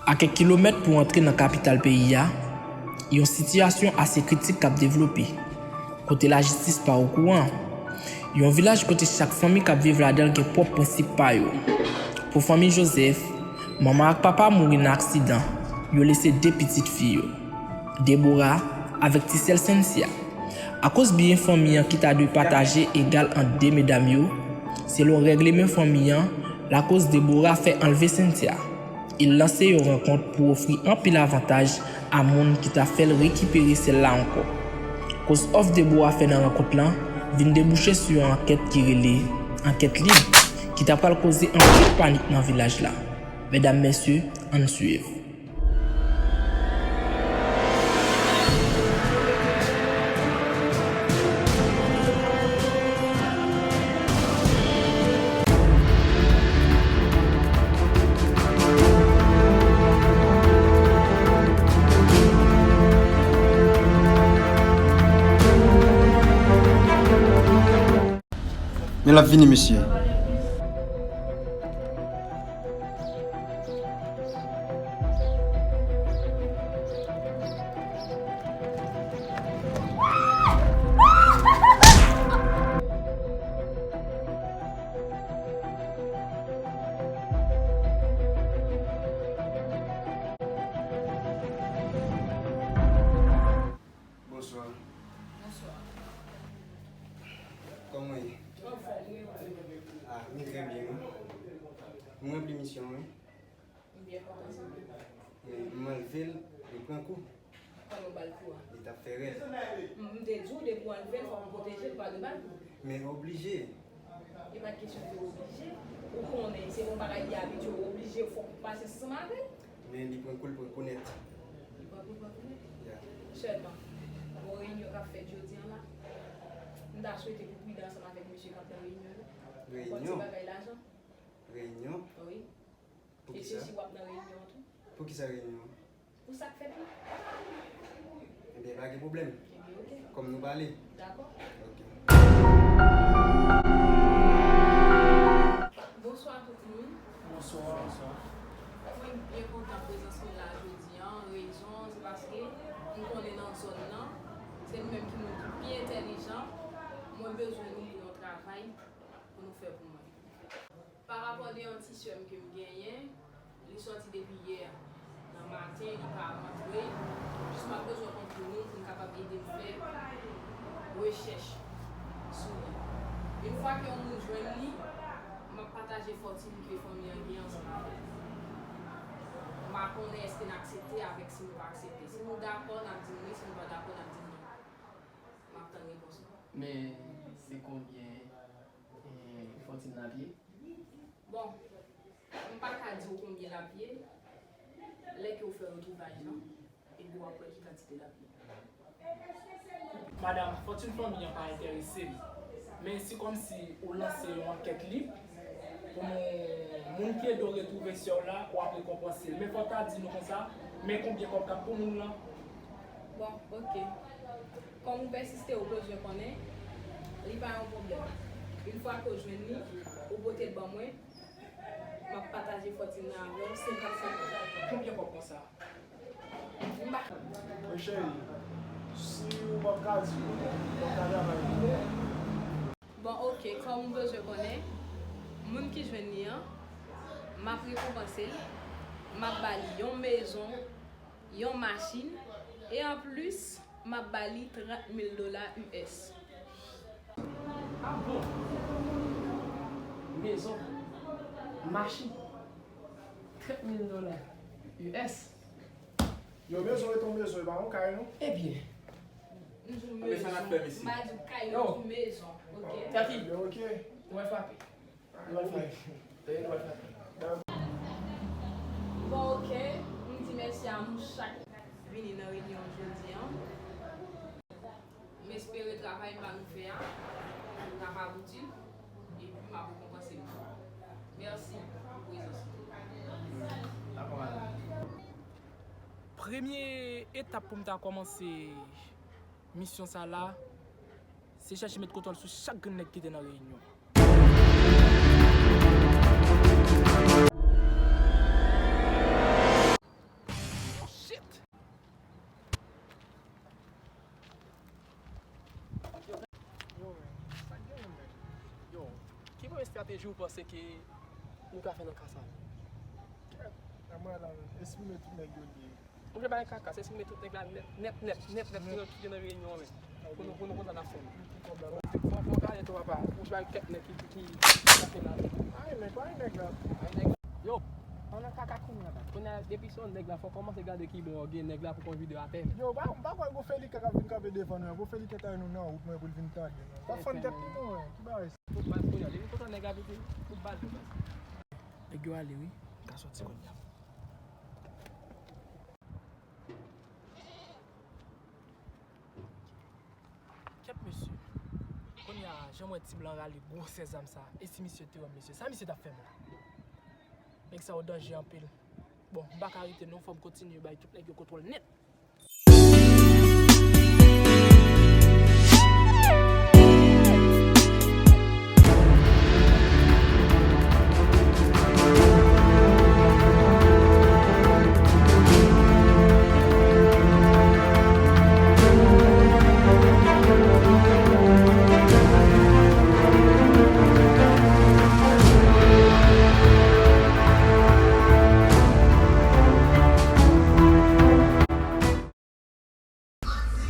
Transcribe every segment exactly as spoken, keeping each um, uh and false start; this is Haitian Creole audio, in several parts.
A kèk kilomèt pou antre nan kapital peyi a, yon sitiyasyon ase kritik k ap devlope, kote lajistis pa okouran. Yon vilaj kote chak fanmi k ap viv ladan l gen pwòp prensip pa yo. Pou fanmi Joseph, manman ak papa mouri nan aksidan, yo lese de pitit fi yo, Deborah avèk ti sè l Cynthia. Akoz byen fanmi an ki ta dwe pataje egal ant de medam yo, selon règleman fanmi an, lakoz Deborah fè anlve Cynthia. Il lanse yon rankont pou ofri anpil avantaj a moun ki ta fè l rekipere sè l la ankò. Koz òf Deborah fè nan rankont lan vin debouche sou yon ankèt ki rele Ankèt Lib, ki ta pral koze anpil panik nan vilaj la. Medam, mesye, ann swiv. Men l ap vini, mesye. Bonswa. Bonswa. Kòman w ye? Anfòm, wi, wi. Ah, m trè byen, wi. M ranpli misyon m, wi. M byen kontan sa. Men m anlve l, li pran kou. Kòman w ba l kou a? Li t ap fè rèl. M, m te di w depi w anlve l, fòk ou pwoteje l, pa de ba l kou. Men oblije. E pa t kesyon de oblije. Ou konnen, se yon bagay li abitye, ou oblije, fòk ou pasyans ansanm avè l. Men li pran kou, li pran kou nèt. Li pran kou, li pran kou nèt? Ya. Sèlman, gon reyinyon k ap fèt jodi a la. M ta swete pou pridan ansanm avèk mesye k ap nan reyinyon yo. Reyinyon? Pou ti bagay lajan. Reyinyon? Wi. Poukisa? E se si w ap nan reyinyon an tou. Poukisa reyinyon an? Pou sa k fèt la. Ebyen, pa gen pwoblèm. Ebyen, oke. Kòm nou pale. Dakò. Oke. Bonswa tout moun. Bonswa. Bonswa. Mwen byen kontan prezans mwen la jodi a. Rezon, se paske m konnen nan zòn nan, se nou menm ki moun ki pi entèlijan. Mwen bezwen nou pou yon travay pou nou fè pou mwen. Pa rapò de yon ti sè m ke m genyen, li sòti depi yè nan maten, li pa rantre. Jis m ap bezwen kont pou nou, pou n kapab ede m fè rechèch sou li. Yon fwa ke yon moun jwenn li, m ap pataje fòtin ke fanmi an gen ansanm avè l. M pa konnen èske n aksepte avèk si nou pa aksepte. Si nou dakò, n ap di m wi, si nou pa dakò, n ap di m non. M ap tann repons ou. Men se konbyen, eh, fòtin n ap ye? Bon, m pa ka di w konbyen l ap ye, lè ke w fè retwouvay lan, epi w ap wè ki kantite l ap ye. Madanm, fòtin fanmi an pa enterese m. Men se kòmsi ou lanse yon ankèt lib pou moun, moun ki ede w retwouve sè w la, w ap rekonpanse l. Men fò w ta di nou konsa, men konbyen kòb k ap pou moun lan. Bon, oke. Kòm ou pèsiste, ou bezwen konnen, li pa yon pwoblèm. Yon fwa ke w jwenn li, ou pote l ban mwen, m ap pataje fòtin nan avè w, senkant senkant. Konbyen kòb konsa? M pa... Men cheri, si ou p ap ka di m, ou p ap ka travay pou mwen. Bon, oke, kòm ou bezwen konnen, moun ki jwenn li an, m ap rekonpanse l, m ap ba li yon mezon, yon machin, e anplis, m ap ba li trant mil dola U S. Ah bon? Mezon, machin, trant mil dola U S. Yon mezon ret yon mezon, e pa yon kay, non? Ebyen. M di w mezon. M pa di w kay, non, m di w mezon, oke? Tati. Ebyen, oke. Ou wè frape. Bon, oke. M di mèsi a nou chak vini nan reyinyon jodi a. M espere travay m ba nou fè a, nou kapab itil, epi m ap rekonpanse nou. Mèsi pou prezans nou. Dakò, madanm. Premye etap pou m ta kòmanse misyon sa la, se chèche met kontwòl sou chak grenn nèg ki te nan reyinyon. Yon estrateji ou panse ke nou ka fè nan ka sa? Kèt, nan mwen la, menm, esprime tout nèg yo li ye. Ou vle bay kaka, se esprime tout nèg la nèt, nèt, nèt, nèt, nèt, ki nan, ki te nan reyinyon an menm. Pou nou, pou nou konn sa n ap fè. Fò, fò, fò, gade tou, papa. Ou vle bay kèt nèg ki, ki, ki, ki ap fè la. Ay, nèg, ay, nèg la. Ay, nèg. Yo, ann nan kaka kounye a, bat. Kounye a, depi se yon nèg la, fò kòmanse gade ki bò gen nèg la pou konn vide atè. Yo, ba, m pa kwè gwo Felika k ap vin kanpe devan nou an. Gwo Felika ta nou nan wout mwen pou l vin tande nou. Pa fann tèt li non, ki bagay sa? Fout bal kounye a. Depi konsa nèg la vide, fout bal tou baz. Nèg yo ale wi, m ka soti kounye a. Kèt mesye. Kounye a, jan m wè ti blan rale gwosè zam sa, e si misye te wè m mesye, sa misye t ap fè m la? Nèg sa yo danje anpil. Bon, m pa ka rete non, fò m kontinye bay tout nèg yo kontwòl nèt.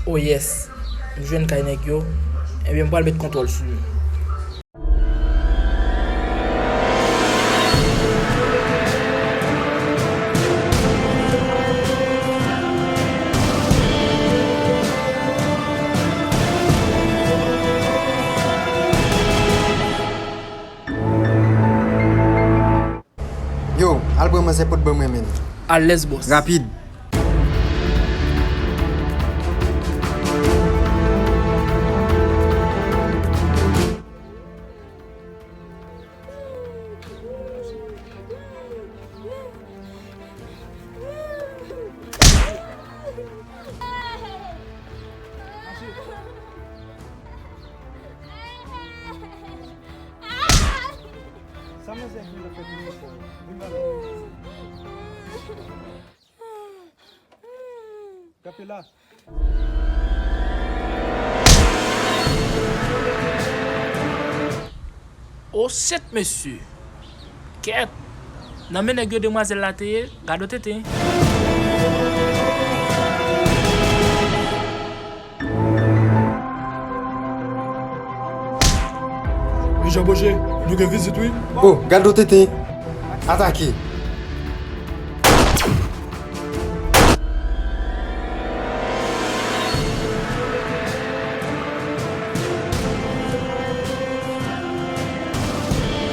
Oh yes, m jwenn kay nèg yo. Ebyen, m pral met kontwòl sou yo. Yo, al pran manzè pot ban m renmen l. Alèz, bòs. Rapid. Sa manzè vin nan fè pou nou sa? Vin ba nou. Kanpe la. Oh shit, mesye. Kèt. Nan men nèg yo demwazèl la te ye, gad yon tenten. Wi, Jean Boucher, nou gen vizit, wi. Oh, gad yon tenten. Atake.